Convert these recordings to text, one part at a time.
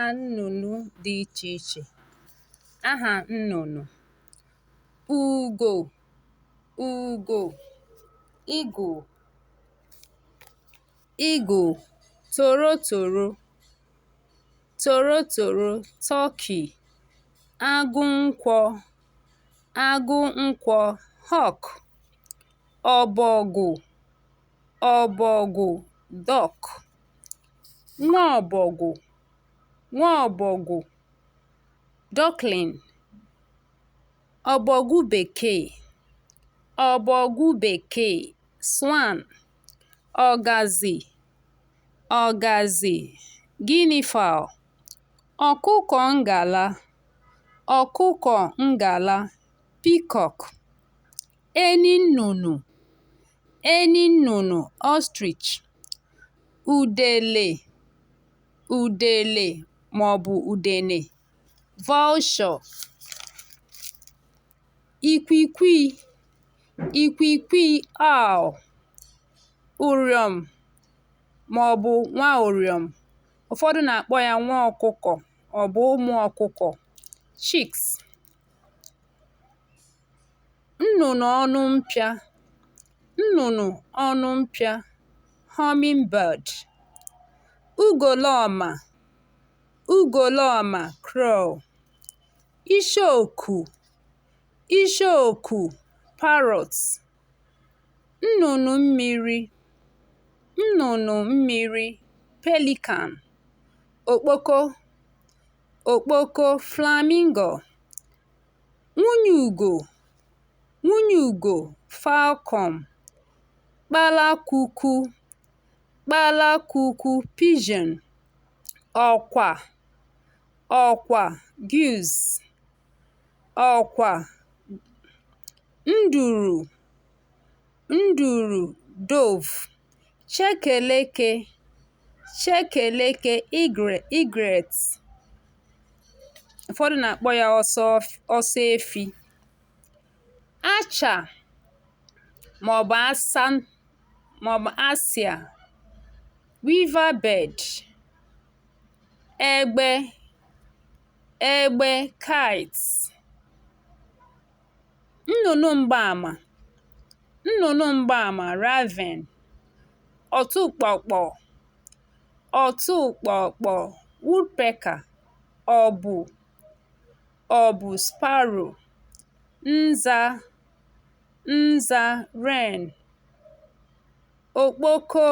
Ahà nnụ̀nụ dị ichè ichè. Ahà nnụ̀nụ̀: Ùgò, ùgò, eagle, eagle, tòrotòro, tòrotòro, turkey, agụ nkwọ, agụ nkwọ, hawk, ọ̀bọ̀gwụ, ọ̀bọ̀gwụ, duck, nwa ọ̀bọ̀gwụ, nwa ọ̀bọ̀gwụ, duckling, ọ̀bọ̀gwụ bekee, ọ̀bọ̀gwụ bekee, swan, ọ̀gazị, ọ̀gazị, guinea fowl, ọ̀kụkọ̀ ngala, ọ̀kụkọ̀ ngala, peacock, eni nnụnụ, eni nnụnụ, ostrich, udele, udele maọbụ udene, vulture, ikwikwii, ikwikwii, owl, ụrịọm maọbụ nwa ụrịọm. Ụfọdụ na-akpọ ya nwa ọkụkọ ọ bụ ụmụ ọkụkọ, chicks. Nnụnụ ọnụ mpịa, nnụnụ ọnụ mpịa, hummingbird, ugoloọma, ugoloọma, crow, icheoku, icheoku, parrot, nnụnụ mmiri, nnụnụ mmiri, pelican, okpoko, okpoko, flamingo, nwunye ugo, nwunye ugo, falcon, kpalakwukwu, kpalakwukwu, pigeon, ọkwa, ọkwa, goose, ọkwa, nduru, nduru, dove, chekeleke, chekeleke, egret. Ụfọdụ na-akpọ ya ọsọ ọsọ efi. Acha maọbụ asa maọbụ asịa, weaver bird, egbe, egbe, kite, nnụnụ mgbaama, nnụnụ mgbaama, raven, ọtụkpọkpọ, ọtụkpọkpọ, woodpecker, ọbụ, ọbụ, sparrow, nza, nza, wren, okpoko,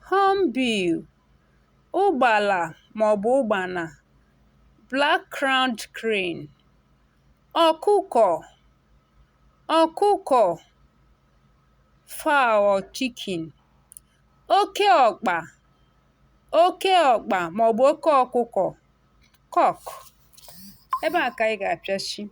hornbill, ụgbala maọbụ ụgbana, black crowned crane, ọkụkọ, ọkụkọ, fowl or chicken, oke ọkpa, oke ọkpa maọbụ oke ọkụkọ, cock. Ebe a ka anyị ga-apịachi.